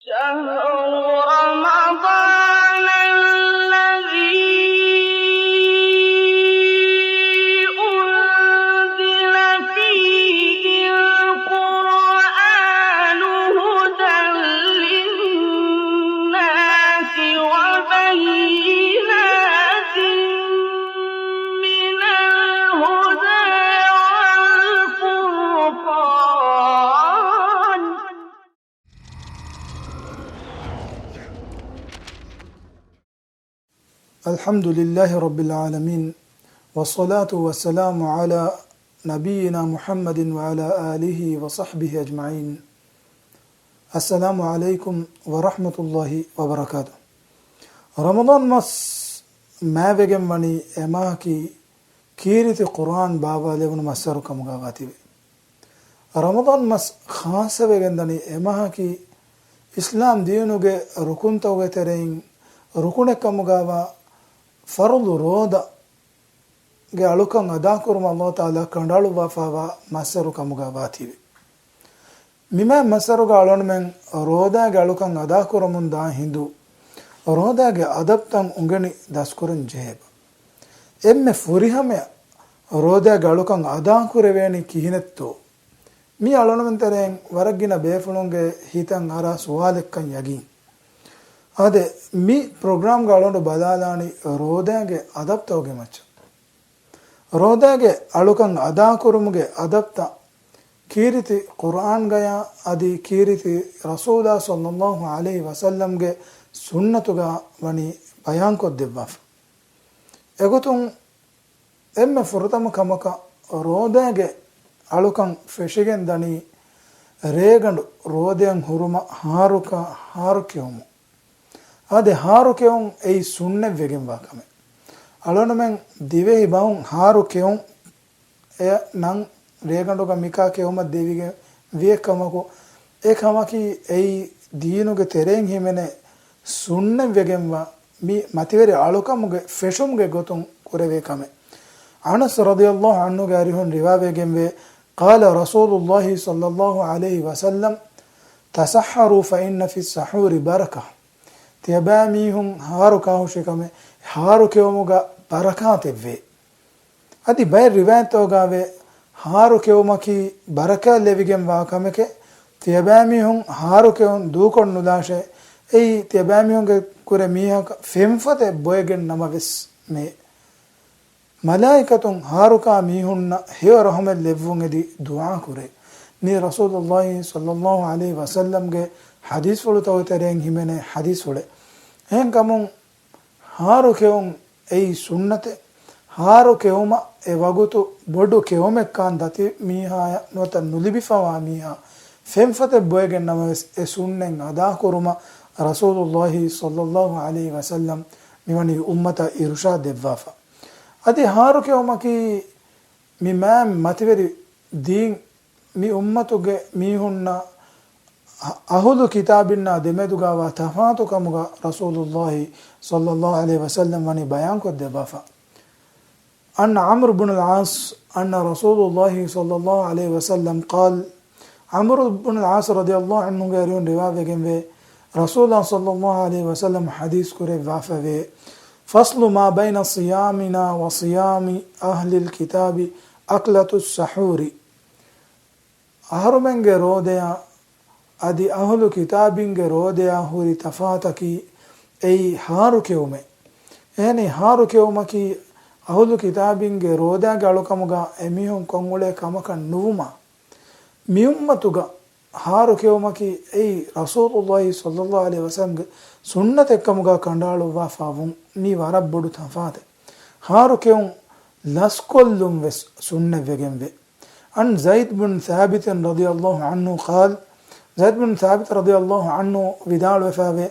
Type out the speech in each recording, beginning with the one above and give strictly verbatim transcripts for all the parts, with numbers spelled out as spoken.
شهر رمضان الذي أنزل فيه القرآن هدى للناس وبينات من الهدى والفرقان. الحمد لله رب العالمين، والصلاة والسلام على نبينا محمد وعلى آله وصحبه أجمعين. السلام عليكم ورحمة الله وبركاته. ރަމަޟާން މަސް މާވެގެން ވަނީ އެ މަހަކީ ކީރިތި ޤުރްއާން ބާވާލެވުނު މައްސަރު ކަމުގައި ވާތީވެ. ރަމަޟާން މަސް ޚާއްޞަވެގެން ދަނީ އެ މަހަކީ އިސްލާމް ދީނުގެ ރުކުންތަކުގެ ތެރެއިން ރުކުނެއް ކަމުގައިވާ ފަރުޟު ރޯދަ ގެ އަޅުކަން އަދާކުރުމަށް ﷲ ތަޢާލާ ކަނޑައަޅުއްވާފައިވާ މައްސަރު ކަމުގައި ވާތީވެ. މިމާތް މައްސަރުގަ އަޅުގަނޑުމެން ރޯދާގެ އަޅުކަން އަދާކުރަމުން ދާ ހިނދު، ރޯދާގެ އަދަބްތައް އުނގެނި ދަސްކުރަން ޖެހޭބަ. އެންމެ ފުރިހަމަޔަށް ރޯދާގެ އަޅުކަން އަދާކުރެވޭނީ ކިހިނެއްތޯ؟ މި އަޅުގަނޑުމެން ތެރެއިން ވަރަށް ގިނަ ބޭފުޅުންގެ ހިތަށް އަރާ ސުވާލެއްކަން ޔަގީން. އާދެ، މި ޕްރޮގްރާމްގަ އަޅުގަނޑު ބަލާލާނީ ރޯދާގެ އަދަބްތަކުގެ މައްޗަށް. ރޯދާގެ އަޅުކަން އަދާކުރުމުގެ އަދަބްތައް ކީރިތި ޤުރްއާންގަޔާ އަދި ކީރިތި ރަސޫލާ ޞައްލައްލާހު ޢަލައިހި ވަސައްލަމްގެ ސުންނަތުގަ ވަނީ ބަޔާންކޮށްދެއްވާފަ. އެގޮތުން އެންމެ ފުރަތަމަ ކަމަކަށް ރޯދާގެ އަޅުކަން ފެށިގެން ދަނީ ރޭގަނޑު ރޯދައަށް ހުރުމަށް ހާރުކާ ހާރު ކެއުމުން. އާދެ، ހާރު ކެއުން އެއީ ސުންނަތްވެގެންވާ ކަމެއް. އަޅުގަނޑުމެން ދިވެހި ބަހުން ހާރު ކެއުން އެ ނަން ރޭގަނޑުގަ މިކާ ކެއުމަށް ދެވިގެން ވިޔަ ކަމަކު، އެ ކަމަކީ އެއީ ދީނުގެ ތެރެއިން ހިމެނޭ ސުންނަތްވެގެންވާ މި މަތިވެރި އަޅުކަމުގެ ފެށުމުގެ ގޮތުން ކުރެވޭ ކަމެއް. އަނަސް ރަޟިޔައްލާހު ޢަންހުގެ އަރިހުން ރިވާވެގެންވޭ، قال رسول الله صلى الله عليه وسلم، تسحروا فإن في السحور بركة. ތިޔަބައިމީހުން ހާރު ކާހުށި ކަމެއް، ހާރު ކެއުމުގަ ބަރަކާތެއްވޭ. އަދި ބައެއް ރިވާޔަތްތަކުގައިވޭ، ހާރު ކެއުމަކީ ބަރަކާތް ލެވިގެންވާ ކަމެކޭ، ތިޔަބައިމީހުން ހާރު ކެއުން ދޫކޮށްނުލާށޭ، އެއީ ތިޔަބައިމީހުންގެ ކުރެ މީހަކަށް ފެންފަތެއް ބޮއެގެން ނަމަވެސް މޭ. މަލާއިކަތުން ހާރުކާ މީހުންނަށް ހެޔޮ ރަޙުމަތް ލެއްވުން އެދި ދުޢާ ކުރޭ. މީ ރަސޫލުﷲ ޞައްލައްލާހު ޢަލައިހި ވަސައްލަމްގެ ޙަދީޘްފުޅުތަކުގެ ތެރެއިން ހިމެނޭ ޙަދީޘްފުޅެއް. އެހެންކަމުން ހާރު ކެއުން އެއީ ސުންނަތެއް. ހާރު ކެއުމަށް އެ ވަގުތު ބޮޑު ކެއުމެއްކާން ދަތި މީހާޔަށް ނުވަތަ ނުލިބިފަވާ މީހާ ފެންފަތެއް ބޮއެގެން ނަމަވެސް، އެ ސުންނަތް އަދާކުރުމަށް ރަސޫލުﷲ ޞައްލައްލާހު ޢަލައިހި ވަސައްލަމް މިވަނީ އުއްމަތަށް އިރުޝާދު ދެއްވާފަ. އަދި ހާރު ކެއުމަކީ މި މާތް މަތިވެރި ދީން މި އުއްމަތުގެ މީހުންނާ އަ-، އަހުލު ކިތާބިންނާ ދެމެދުގައިވާ ތަފާތު ކަމުގަ ރަސޫލުﷲ ޞައްލައްލާހު ޢަލައިހި ވަސައްލަމް ވަނީ ބަޔާންކޮށްދެއްވާފަ. عن عمرو بن العاص أن رسول الله صلى الله عليه وسلم قال، ޢަމްރު ބުނުލް ޢާޞް ރަޟިޔައްލާހު ޢަންހުގެ އަރިހުން ރިވާވެގެންވޭ، ރަސޫލާ ޞައްލައްލާހު ޢަލައިހި ވަސައްލަމް ޙަދީޘް ކުރެއްވާފަވޭ، فصل ما بين صيامنا وصيام أهل الكتاب أكلة السحور. އަހަރުމެންގެ ރޯދަޔާ އަދި އަހުލު ކިތާބިންގެ ރޯދަޔާ ހުރި ތަފާތަކީ އެއީ ހާރު ކެއުމޭ. އެހެނީ ހާރު ކެއުމަކީ އަހުލު ކިތާބިންގެ ރޯދާގެ އަޅުކަމުގަ އެމީހުން ކޮށްއުޅޭ ކަމަކަށް ނުވުމާ. މިއުއްމަތުގަ ހާރު ކެއުމަކީ އެއީ ރަސޫލުﷲ ޞައްލައްލާހު ޢަލައިހި ވަސައްލަމްގެ ސުންނަތެއްކަމުގަ ކަނޑައަޅުއްވާފަ ވުން. މީ ވަރަށް ބޮޑު ތަފާތެއް. ހާރު ކެއުން ލަސްކޮށްލުން ވެސް ސުންނަތްވެގެންވޭ. عن زيد بن ثابت رضي الله عنه قال، ޒައިދު ބިން ޘާބިތު ރަޟިޔައްލާހު ޢަންހު ވިދާޅުވެފައިވޭ،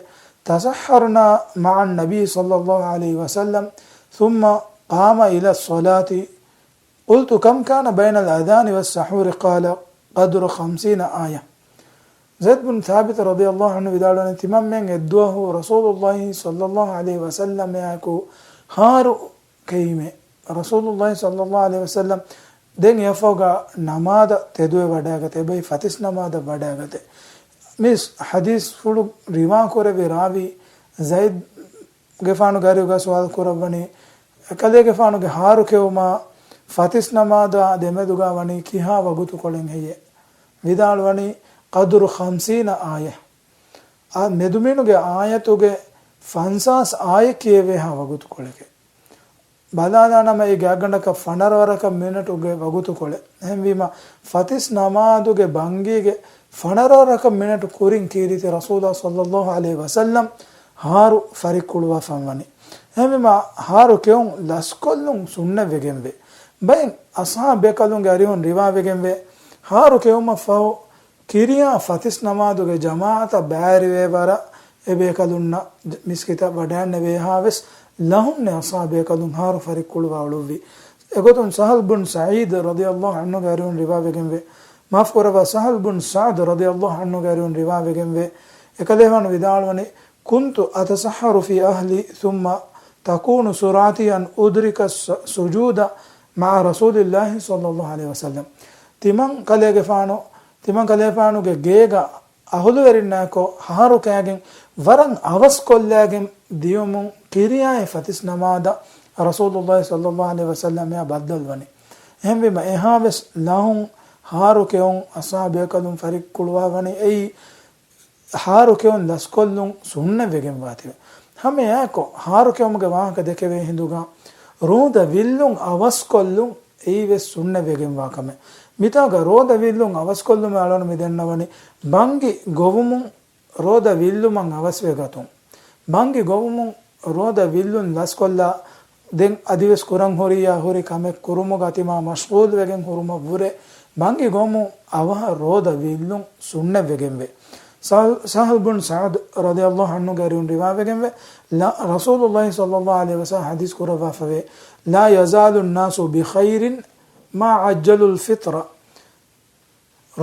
تسحرنا مع النبي صلى الله عليه وسلم ثم قام إلى الصلاة، قلت كم كان بين الأذان والسحور؟ قال قدر خمسين آية. ޒައިދު ބިން ޘާބިތު ރަޟިޔައްލާހު ޢަންހު ވިދާޅުވަނީ، ތިމަންމެން އެއްދުވަހު ރަސޫލުﷲ ޞައްލައްލާހު ޢަލައިހި ވަސައްލަމާއެކު ހާރު ކެއީމޭ. ރަސޫލުﷲ ޞައްލައްލާހު ޢަލައިހި ވަސައްލަމް ދެން އެއަށްފަހުގަ ނަމާދަށް ތެދުވެވަޑައިގަތޭ، އެބައި ފަތިސް ނަމާދަށް ވަޑައިގަތޭ. މި ޙަދީޘްފުޅު ރިވާ ކުރެއްވި ރާވީ ޒައިދުގެފާނުގެ އަރިހުގަ ސުވާލު ކުރައްވަނީ، އެކަލޭގެފާނުގެ ހާރު ކެއުމާ ފަތިސް ނަމާދާ ދެމެދުގަ ވަނީ ކިހާ ވަގުތުކޮޅެއް ހެއްޔޭ؟ ވިދާޅުވަނީ، ޤަދުރު ޚަމްސީނަ އާޔަ. އާ މެދުމިނުގެ އާޔަތުގެ ފަންސާސް އާޔަތް ކިޔެވޭހާ ވަގުތުކޮޅެކޭ. ބަލާލާނަމަ އެ ގާތްގަނޑަކަށް ފަނަރަ ވަރަކަށް މިނެޓުގެ ވަގުތުކޮޅެއް. އެހެންވީމަ، ފަތިސް ނަމާދުގެ ބަންގީގެ ފަނަރަ ވަރަކަށް މިނެޓު ކުރިން ކީރިތި ރަސޫލާ ޞައްލައްލާހު ޢަލައިހި ވަސައްލަމް ހާރު ފަރިއްކުޅުވާފަންވަނީ. އެހެންވީމަ، ހާރު ކެއުން ލަސްކޮށްލުން ސުންނަތްވެގެންވޭ. ބައެއް އަޞްޙާބު ބޭކަލުންގެ އަރިހުން ރިވާވެގެންވޭ، ހާރު ކެއުމަށްފަހު، ކިރިޔާ ފަތިސް ނަމާދުގެ ޖަމާޢަތަށް ބައިވެރިވޭވަރަށް އެބޭކަލުންނަށް މިސްކިތަށް ވަޑައިންނެވޭހާވެސް ލަހުންނޭ އަޞްޙާބު ބޭކަލުން ހާރު ފަރިއްކުޅުވާ އުޅުއްވީ. އެގޮތުން ސަހަލް ބުން ސަޢީދު ރަޟިޔައްލާހު ޢަންހުގެ އަރިހުން ރިވާވެގެންވޭ. މާފުކުރައްވާ، ސަހަލް ބުން ސަޢްދު ރަޟިޔައްލާހު ޢަންހުގެ އަރިހުން ރިވާވެގެންވޭ. އެކަލޭގެފާނު ވިދާޅުވަނީ، كنت أتسحر في أهلي ثم تكون سرعتي أن أدرك السجود مع رسول الله صلى الله عليه وسلم. ތިމަން ކަލޭގެފާނު، ތިމަން ކަލޭގެފާނުގެ ގޭގަ އަހުލުވެރިންނާއެކު ހާރު ކައިގެން ވަރަށް އަވަސްކޮށްލައިގެން ދިޔުމުން ކިރިޔާއި ފަތިސް ނަމާދަށް ރަސޫލުﷲ ޞައްލައްލާހު ޢަލައިހި ވަސައްލަމައާ ބައްދަލުވަނީ. އެހެންވީމަ އެހާވެސް ލަހުން ހާރު ކެއުން އަޞްޙާބު ބޭކަލުން ފަރިއްކުޅުވާވަނީ އެއީ ހާރު ކެއުން ލަސްކޮށްލުން ސުންނަތްވެގެންވާތީވެ. ހަމައެއާއެކު ހާރު ކެއުމުގެ ވާހަކަ ދެކެވޭ ހިނދުގަ ރޯދަ ވިއްލުން އަވަސްކޮށްލުން އެއީވެސް ސުންނަތްވެގެންވާ ކަމެއް. މިތާގަ ރޯދަ ވިއްލުން އަވަސްކޮށްލުމުގެ އަޅުން މި ދެންނަވަނީ ބަންގި ގޮވުމުން ރޯދަ ވިއްލުމަށް އަވަސްވެގަތުން. ބަންގި ގޮވުމުން ރޯދަ ވިއްލުން ލަސްކޮށްލާ ދެން އަދިވެސް ކުރަން ހުރިއްޔާ ހުރި ކަމެއް ކުރުމުގަ ތިމާ މަޝްޣޫލުވެގެން ހުރުމަށްވުރެ، ބަންގި ގޮވުމުން އަވަހަށް ރޯދަ ވިއްލުން ސުންނަތްވެގެންވޭ. ސަހް-، ސަހްލް ބުން ސަޢްދު ރަޟިޔައްލާހު ޢަންހުގެ އަރިހުން ރިވާވެގެންވޭ، ރަ-، ރަސޫލުﷲ ޞައްލައްލާހު ޢަލައިހި ވަސައްލަމް ޙަދީޘް ކުރައްވާފަވޭ، لا يزال الناس بخير ما عجلوا الفطر.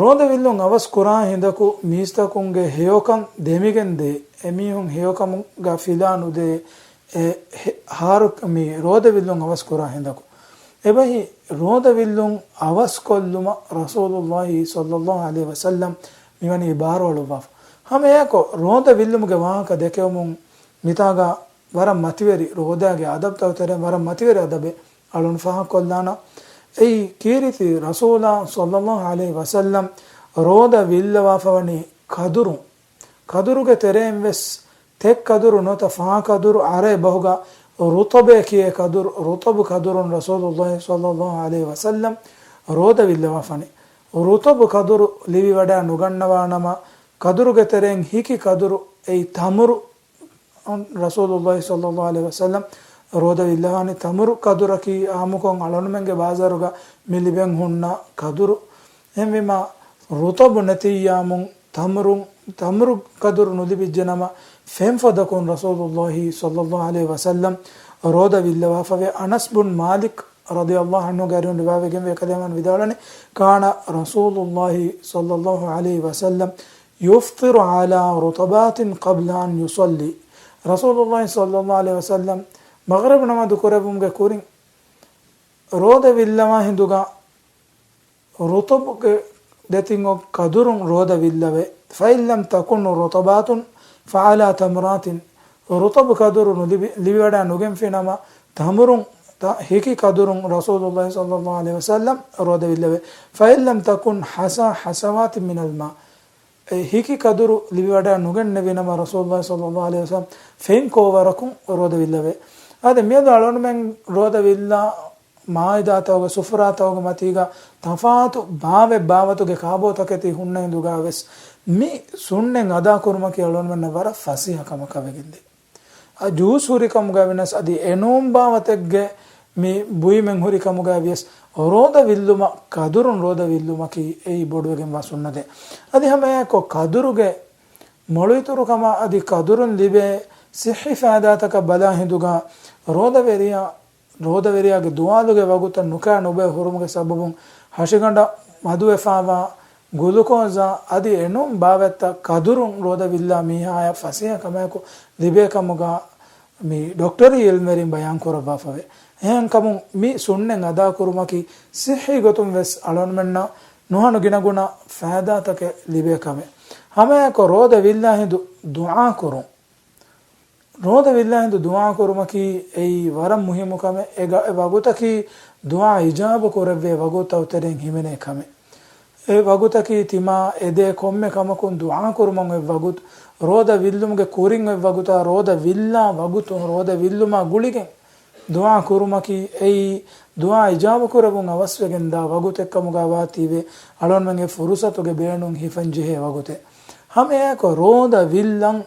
ރޯދަ ވިއްލުން އަވަސް ކުރާ ހިނދަކު މީސްތަކުންގެ ހެޔޮކަން ދެމިގެން ދޭ. އެމީހުން ހެޔޮކަމުގަ ފިލާ ނުދޭ. އެ ހެ-، ހާރު މި ރޯދަ ވިއްލުން އަވަސް ކުރާ ހިނދަކު. އެބަހީ، ރޯދަ ވިއްލުން އަވަސް ކޮށްލުމަށް ރަސޫލުﷲ ޞައްލައްލާހު ޢަލައިހި ވަސައްލަމް މިވަނީ ބާރުއަޅުއްވާފަ. ހަމައެއާއެކު ރޯދަ ވިއްލުމުގެ ވާހަކަ ދެކެވުމުން މިތާގަ ވަރަށް މަތިވެރި ރޯދާގެ އަދަބުތަކުގެ ތެރެއިން ވަރަށް މަތިވެރި އަދަބެއް އަޅުން ފާހަގަކޮށްލާނަން. އެއީ ކީރިތި ރަސޫލާ ޞައްލައްލާހު ޢަލައިހި ވަސައްލަމް ރޯދަ ވިއްލަވާފަވަނީ ކަދުރު، ކަދުރުގެ ތެރެއިން ވެސް ތެއް ކަދުރު ނުވަތަ ފަހަ ކަދުރު އަރައެއް ބަހުގަ ރުޠަބޭ ކިޔޭ ކަދުރު، ރުޠަބު ކަދުރުން ރަސޫލުﷲ ޞައްލައްލާހު ޢަލައިހި ވަސައްލަމް ރޯދަ ވިއްލަވާފަނީ. ރުޠަބު ކަދުރު ލިބިވަޑައި ނުގަންނަވާނަމަ، ކަދުރުގެ ތެރެއިން ހިކި ކަދުރު އެއީ ތަމުރު، ރަސޫލުﷲ ޞައްލައްލާހު ޢަލައިހި ވަސައްލަމް ރޯދަ ވިއްލަވާނީ ތަމުރު ކަދުރަކީ އާއްމުކޮށް އަޅުންމެންގެ ބާޒާރުގަ މި ލިބެން ހުންނަ ކަދުރު. އެހެންވީމަ، ރުޠަބު ނެތިއްޔާމުން ތަމުރު، ތަމުރު ކަދުރު ނުލިބިއްޖެނަމަ، ފެންފޮދަކުން ރަސޫލުﷲ ޞައްލައްލާހު ޢަލައިހި ވަސައްލަމް ރޯދަ ވިއްލަވާފަވޭ. އަނަސް ބުން މާލިކް ރަޟިޔައްލާހު ޢަންހުގެ އަރިހުން ރިވާވެގެންވޭ، އެކަލޭގެފާނު ވިދާޅުވަނީ، كان رسول الله صلى الله عليه وسلم يفطر على رطبات قبل أن يصلي. ރަސޫލުﷲ ޞައްލައްލާހު ޢަލައިހި ވަސައްލަމް މަޣްރިބު ނަމާދު ކުރެއްވުމުގެ ކުރިން ރޯދަ ވިއްލަވާ ހިނދުގަ ރުޠަބުގެ ދެތިން އޮތް ކަދުރުން ރޯދަ ވިއްލަވޭ. فإن لم تكن رطبات فعلى تمرات. ރުޠަބު ކަދުރު ނުލިބި، ލިބިވަޑައި ނުގެންފިނަމަ، ތަމުރުން، ތަ-، ހިކި ކަދުރުން ރަސޫލުﷲ ޞައްލައްލާހު ޢަލައިހި ވަސައްލަމް ރޯދަ ވިއްލަވޭ. فإن لم تكن حصى حصوات من الماء. އެ ހިކި ކަދުރު ލިބިވަޑައި ނުގެންނެވިނަމަ، ރަސޫލުﷲ ޞައްލައްލާހު ޢަލައިހި ވަސައްލަމް ފެން ކޯވަރަކުން ރޯދަ ވިއްލަވޭ. އާދެ، މިއަދު އަޅުންމެން ރޯދަ ވިއްލާ މާއިދާތަކުގެ، ސުފުރާތަކުގެ މަތީގަ ތަފާތު ބާވަތް ބާވަތުގެ ކާބޯތަކެތި ހުންނަ ހިނދުގަ ވެސް މި ސުންނަތް އަދާކުރުމަކީ އަޅުންމެންނަށް ވަރަށް ފަސޭހަ ކަމަކަށް ވެގެންދޭ. އަ، ޖޫސް ހުރި ކަމުގަ ވިޔަސް އަދި އެނޫން ބާވަތެއްގެ މި ބުއިމެއް ހުރި ކަމުގަ ވިޔަސް ރޯދަ ވިއްލުމަށް ކަދުރުން ރޯދަ ވިއްލުމަކީ އެއީ ބޮޑުވެގެންވާ ސުންނަތެއް. އަދި ހަމައެއާއެކު ކަދުރުގެ މޮޅު އިތުރުކަމާ އަދި ކަދުރުން ލިބޭ ޞިއްޙީ ފައިދާތަކަށް ބަލާ ހިނދުގަ ރޯދަވެރިޔާ ރޯދަވެރިޔާގެ ދުވާލުގެ ވަގުތަށް ނުކާ ނުބޮއެ ހުރުމުގެ ސަބަބުން ހަށިގަނޑަށް މަދުވެފާވާ ގުލުކޯޒާ އަދި އެނޫން ބާވަތްތައް ކަދުރުން ރޯދަ ވިއްލާ މީހާޔަށް ފަސޭހަ ކަމާއެކު ލިބޭ ކަމުގަ މި ޑޮކްޓަރީ އިލްމުވެރިން ބަޔާން ކުރައްވާފަވޭ. އެހެންކަމުން މި ސުންނަތް އަދާކުރުމަކީ ޞިއްޙީ ގޮތުން ވެސް އަޅުންމެންނަށް ނުހަނު ގިނަގުނަ ފައިދާތަކެއް ލިބޭ ކަމެއް. ހަމައެއާއެކު ރޯދަ ވިއްލާ ހިނދު ދުޢާ ކުރުން. ރޯދަ ވިއްލާ ހިނދު ދުޢާ ކުރުމަކީ އެއީ ވަރަށް މުހިއްމު ކަމެއް. އެ ގަ-، އެ ވަގުތަކީ ދުޢާ އިޖާބަ ކުރެވޭ ވަގުތުތައް ތެރެއިން ހިމެނޭ ކަމެއް. އެ ވަގުތަކީ ތިމާ އެދޭ ކޮންމެ ކަމަކުން ދުޢާ ކުރުމަށް އޮތް ވަގުތު. ރޯދަ ވިއްލުމުގެ ކުރިން އޮތް ވަގުތާ، ރޯދަ ވިއްލާ ވަގުތު، ރޯދަ ވިއްލުމާ ގުޅިގެން ދުޢާ ކުރުމަކީ އެއީ ދުޢާ އިޖާބަ ކުރެވުން އަވަސްވެގެންދާ ވަގުތެއް ކަމުގަ ވާތީވެ، އަޅުގަނޑުމެންގެ ފުރުޞަތުގެ ބޭނުން ހިފަންޖެހޭ ވަގުތެއް. ހަމައެއާއެކު ރޯދަ ވިއްލަން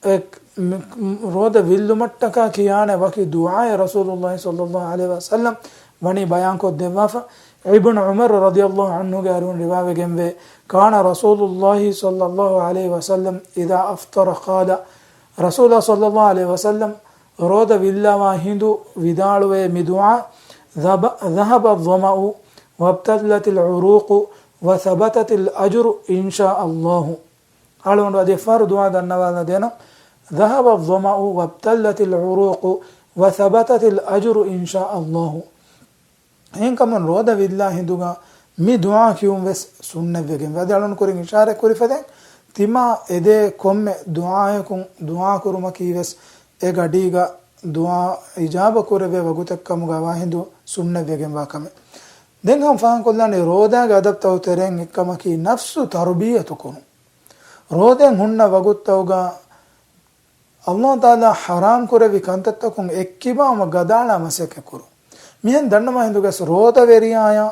އެ، މި، މި، ރޯދަ ވިއްލުމަށްޓަކާ ކިޔާނެ ވަކި ދުޢާއެއް ރަސޫލުﷲ ޞައްލަﷲ ޢަލައިހި ވަސައްލަމް ވަނީ ބަޔާންކޮށްދެއްވާފަ. އިބްނު ޢުމަރު ރަޟިޔަﷲ ޢަންހުގެ އަރިހުން ރިވާވެގެންވޭ، كان رسول الله صلى الله عليه وسلم إذا أفطر قال، ރަސޫލާ ޞައްލަﷲ ޢަލައިހި ވަސައްލަމް ރޯދަ ވިއްލަވާ ހިނދު ވިދާޅުވޭ މި ދުޢާ، ذهب، ذهب الظمأ وابتلت العروق وثبتت الأجر إن شاء الله. އަޅުގަނޑު އަދި އެއްފަހަރު ދުޢާ ދަންނަވާލަދޭނަން، ذهب الظمأ وابتلت العروق وثبتت الأجر إن شاء الله. އެހެންކަމުން ރޯދަ ވިއްލާ ހިނދުގަ މި ދުޢާ ކިޔުން ވެސް ސުންނަތްވެގެން ވޭ. އަދި އަޅުން ކުރިން އިޝާރަތް ކުރި ފަދައިން، ތިމާ އެދޭ ކޮންމެ ދުޢާއަކުން ދުޢާ ކުރުމަކީ ވެސް އެ ގަޑީގަ ދުޢާ އިޖާބަ ކުރެވޭ ވަގުތެއް ކަމުގަ ވާ ހިނދު ސުންނަތްވެގެން ވާ ކަމެއް. ދެން ހަމަ ފާހަގަކޮށްލާނީ ރޯދާގެ އަދަބުތައް ތެރެއިން އެއްކަމަކީ ނަފްސު ތަރުބިޔަތު ކުރުން. ރޯދައިން ހުންނަ ވަގުތުތަކުގަ ﷲ ތަޢާލާ ޙަރާމް ކުރެއްވި ކަންތައްތަކުން އެއްކިބާވަމަށް ގަދައަޅާ މަސައްކަތް ކުރުން. މިހެން ދަންނަވާ ހިނދުގަސް ރޯދަވެރިޔާޔާ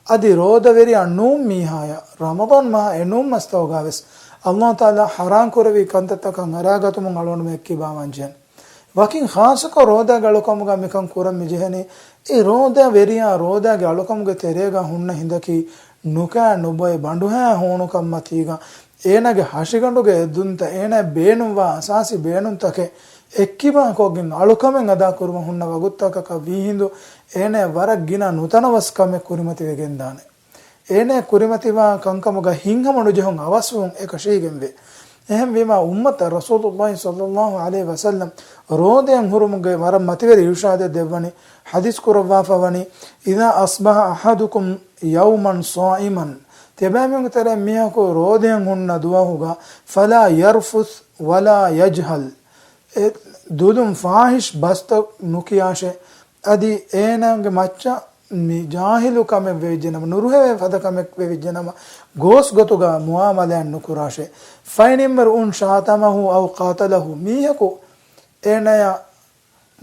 އަދި ރޯދަވެރިޔާ ނޫން މީހާޔާ ރަމަޟާން މަހާ އެނޫން މަސްތަކުގަ ވެސް ﷲ ތަޢާލާ ޙަރާމް ކުރެއްވި ކަންތައްތަކަށް އަރާގަތުމުން އަޅުގަނޑުމެން އެއްކިބާވާން ޖެހޭނެ. ވަކިން ޚާއްޞަކޮށް ރޯދާގެ އަޅުކަމުގަ މިކަން ކުރަން މި ޖެހެނީ، އެ ރޯދަވެރިޔާ ރޯދާގެ އަޅުކަމުގެ ތެރޭގަ ހުންނަ ހިނދަކީ ނުކާ ނުބޮއެ ބަނޑުހައި ހޫނުކަންމަތީގަ، އޭނާގެ ހަށިގަނޑުގެ އެދުންތައް، އޭނާ ބޭނުންވާ އަސާސީ ބޭނުންތަކެއް އެއްކިބާކޮށްގެން އަޅުކަމެއް އަދާކުރުމަށް ހުންނަ ވަގުތުތަކަކަށް ވީހިނދު، އޭނާ ވަރަށް ގިނަ ނުތަނަވަސްކަމެއް ކުރިމަތިވެގެންދާނެ. އޭނާ ކުރިމަތިވާ ކަންކަމުގަ ހިތްހަމަނުޖެހުން އަވަސްވުން އެކަށީގެންވޭ. އެހެންވީމާ އުއްމަތަށް ރަސޫލުﷲ ޞައްލަﷲ ޢަލައިހި ވަސައްލަމް ރޯދައިން ހުރުމުގެ ވަރަށް މަތިވެރި އިރުޝާދެއް ދެއްވަނީ، ޙަދީޘް ކުރައްވާފަ ވަނީ، إذا أصبح أحدكم يوما صائما، ތިބޭމީހުންގެ ތެރެއިން މީހަކު ރޯދައިން ހުންނަ ދުވަހުގަ، فلا يرفث ولا يجهل، އެ ދުލުން ފާޙިޝް ބަސްތައް ނުކިޔާށޭ، އަދި އޭނާގެ މައްޗަށް މި ޖާހިލު ކަމެއް ވެވިއްޖެނަމަ، ނުރުހެވޭ ފަދަ ކަމެއް ވެވިއްޖެނަމަ، ގޯސް ގޮތުގަ މުޢާމަލާތް ނުކުރާށޭ. فإن امرؤ شاتمه أو قاتله، މީހަކު އޭނަޔަށް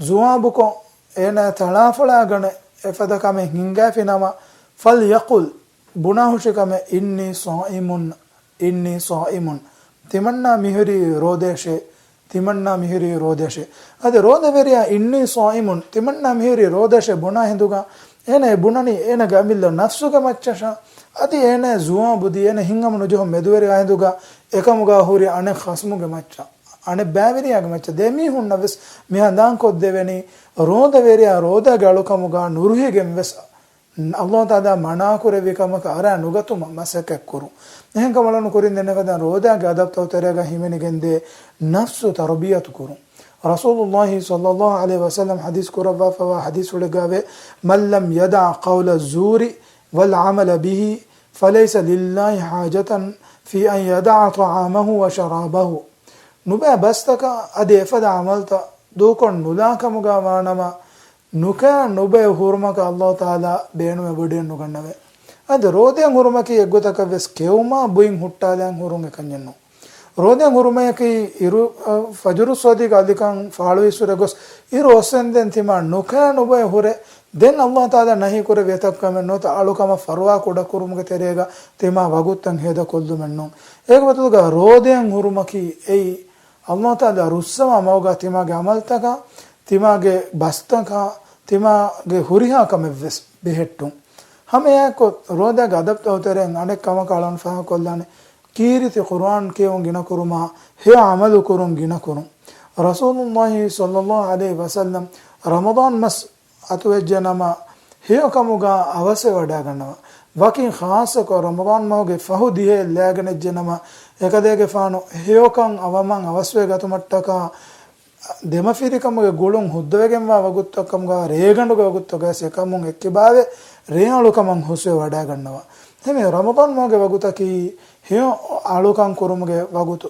ޒުވާބުކޮށް، އޭނަޔަށް ތަޅާފޮޅާގަނެ އެފަދަ ކަމެއް ހިނގާފިނަމަ، فليقل، ބުނާހުށިކަމެއް، إني صائم، إني صائم، ތިމަންނާ މިހުރީ ރޯދައަށޭ، ތިމަންނާ މިހުރީ ރޯދައަށޭ. އަދި ރޯދަވެރިޔާ إني صائم، ތިމަންނާ މިހުރީ ރޯދައަށޭ ބުނާ ހިނދުގަ، އޭނަ އެ ބުނަނީ އޭނަގެ އަމިއްލަ ނަފްސުގެ މައްޗަށާ، އަދި އޭނަ ޒުވާބުދީ އޭނަ ހިތްހަމަނުޖެހުން މެދުވެރިވާ ހިނދުގަ، އެކަމުގަ ހުރި އަނެއް ޚަޞްމުގެ މައްޗަށް، އަނެއް ބައިވެރިޔާގެ މައްޗަށް، ދެމީހުންނަށް ވެސް މި ހަނދާންކޮށްދެވެނީ، ރޯދަވެރިޔާ ރޯދާގެ އަޅުކަމުގަ ނުރުހިގެން ވެސް ﷲ ތަޢާލާ މަނާކުރެއްވި ކަމަކަށް އަރާ ނުގަތުމަށް މަސައްކަތްކުރުން. އެހެންކަމުން ކުރިން ދެންނެފަދަ ރޯދާގެ އަދަބުތައް ތެރޭގަ ހިމެނިގެންދޭ ނަފްސު ތަރުބިޔަތު ކުރުން. ރަސޫލުﷲ ޞައްލަﷲ ޢަލައިހި ވަސައްލަމް ޙަދީޘް ކުރައްވާފަވާ ޙަދީޘްފުޅެއްގައިވޭ، من لم يدع قول الزور والعمل به فليس لله حاجة في أن يدع طعامه وشرابه. ނުބައި ބަސްތަކާ އަދި އެފަދަ ޢަމަލުތައް ދޫކޮށް ނުލާކަމުގަ ވާނަމަ، ނުކާ ނުބައި ހުރުމަކަށް ﷲ ތަޢާލާ ބޭނުމެއް ވޮޑިއެއް ނުގަންނަވޭ. އަދި ރޯދައިން ހުރުމަކީ އެއްގޮތަކަށް ވެސް ކެއުމާ ބުއިން ހުއްޓާލައިން ހުރުން އެކަންޏެއް ނޫން. ރޯދައިން ހުރުމަޔަކީ އިރު، އަ، ފަޖުރު ޞާދިޤް އަލިކަން ފާޅުވި އިސުރެ ގޮސް އިރު އޮއްސެންދެން ތިމާ ނުކާ ނުބައި ހުރެ، ދެން ﷲ ތަޢާލާ ނަހީ ކުރެއްވި އެތައް ކަމެއް ނުވަތަ އަޅުކަމަށް ފަރުވާ ކުޑަކުރުމުގެ ތެރޭގަ ތިމާ ވަގުތުތައް ހޭދަކޮށްލުމެއް ނޫން. އޭގެ ބަދަލުގަ ރޯދައިން ހުރުމަކީ އެއީ ﷲ ތަޢާލާ ރުއްސަވާ މަގުގަ ތިމާގެ ޢަމަލުތަކާ، ތިމާގެ ބަސްތަކާ، ތިމާގެ ހުރިހާ ކަމެއްވެސް ބެހެއްޓުން. ހަމައެއާއެކު ރޯދާގެ އަދަބުތައް ތެރެއިން އަނެއް ކަމަކަށް އަޅުން ފާހަގަކޮށްލާނެ، ކީރިތި ޤުރުއާން ކިޔެވުން ގިނަކުރުމާ، ހެޔޮ ޢަމަލު ކުރުން ގިނަކުރުން. ރަސޫލުﷲ ޞައްލަﷲ ޢަލައިހި ވަސައްލަމް ރަމަޟާން މަސް އަތުވެއްޖެނަމަ، ހެޔޮކަމުގަ އަވަސްވެވަޑައިގަންނަވާ. ވަކިން ޚާއްޞަކޮށް ރަމަޟާން މަހުގެ ފަހު ދިހައެއް ލައިގެން އެއްޖެނަމަ، އެކަލޭގެފާނު ހެޔޮކަން އަވަމަން އަވަސްވެ ގަތުމަށްޓަކާ، ދެމަފިރިކަމުގެ ގުޅުން ހުއްދަވެގެންވާ ވަގުތުތައް ކަމުގަ، ރޭގަނޑުގެ ވަގުތުތަކުގަ އެކަމުން އެއްކިބާވެ، ރޭއަޅުކަމަށް ހުސްވެ ވަޑައިގަންނަވާ. އެހެންވެ، ރަމަޟާން މަހުގެ ވަގުތަކީ ހެޔޮ އަޅުކަން ކުރުމުގެ ވަގުތު،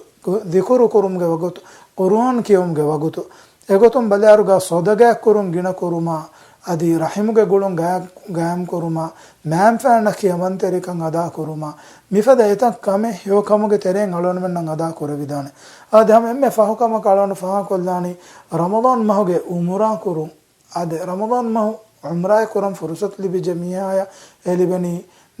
ޒިކުރު ކުރުމުގެ ވަގުތު، ޤުރުއާން ކިޔުމުގެ ވަގުތު. އެގޮތުން ބަލާއިރުގަ ޞަދަޤާތް ކުރުން ގިނަ ކުރުމާ، އަދި ރަޙިމުގެ ގުޅުން ގާ-، ގާއިމް ކުރުމާ، މައިންބަފައިންނަށް ކިޔަމަންތެރިކަން އަދާ ކުރުމާ، މިފަދަ އެތައް ކަމެއް ހެޔޮ ކަމުގެ ތެރެއިން އަޅުގަނޑުމެންނަށް އަދާ ކުރެވިދާނެ. އާދެ، ހަމަ އެންމެ ފަހު ކަމަކަށް އަޅުގަނޑު ފާހަގަކޮށްލާނީ ރަމަޟާން މަހުގެ އުމުރާ ކުރުން. އާދެ، ރަމަޟާން މަހު އުމްރާއެއް ކުރަން ފުރުޞަތު ލިބިއްޖެ މީހާޔަށް އެ ލިބެނީ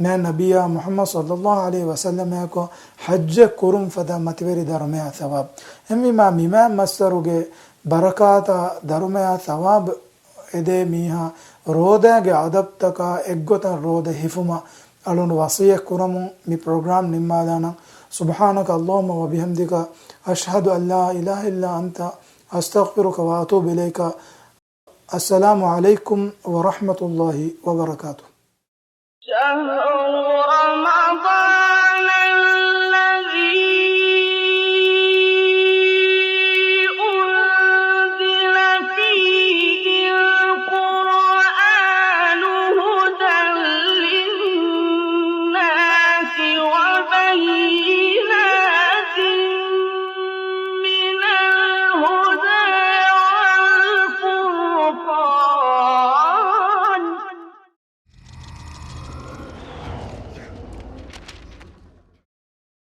މާތް ނަބިއްޔާ މުޙައްމަދު ޞައްލައްލާހު ޢަލައިހި ވަސައްލަމާއެކު ޙައްޖެއް ކުރުން ފަދަ މަތިވެރި ދަރުމަޔާ ޘަވާބު. އެހެންވީމާ، މި މާތް މައްސަރުގެ ބަރަކާތާ ދަރުމަޔާ ޘަވާބު އެދޭ މީހާ ރޯދާގެ އަދަބުތަކާ އެއްގޮތަށް ރޯދަ ހިފުމަށް އަޅުގަނޑު ވަޞިއްޔަތް ކުރަމުން މި ޕްރޮގްރާމް ނިންމާލާނަން. سبحانك اللهم وبحمدك، أشهد أن لا إله إلا أنت، أستغفرك وأتوب إليك. السلام عليكم ورحمة الله وبركاته. شهر رمضان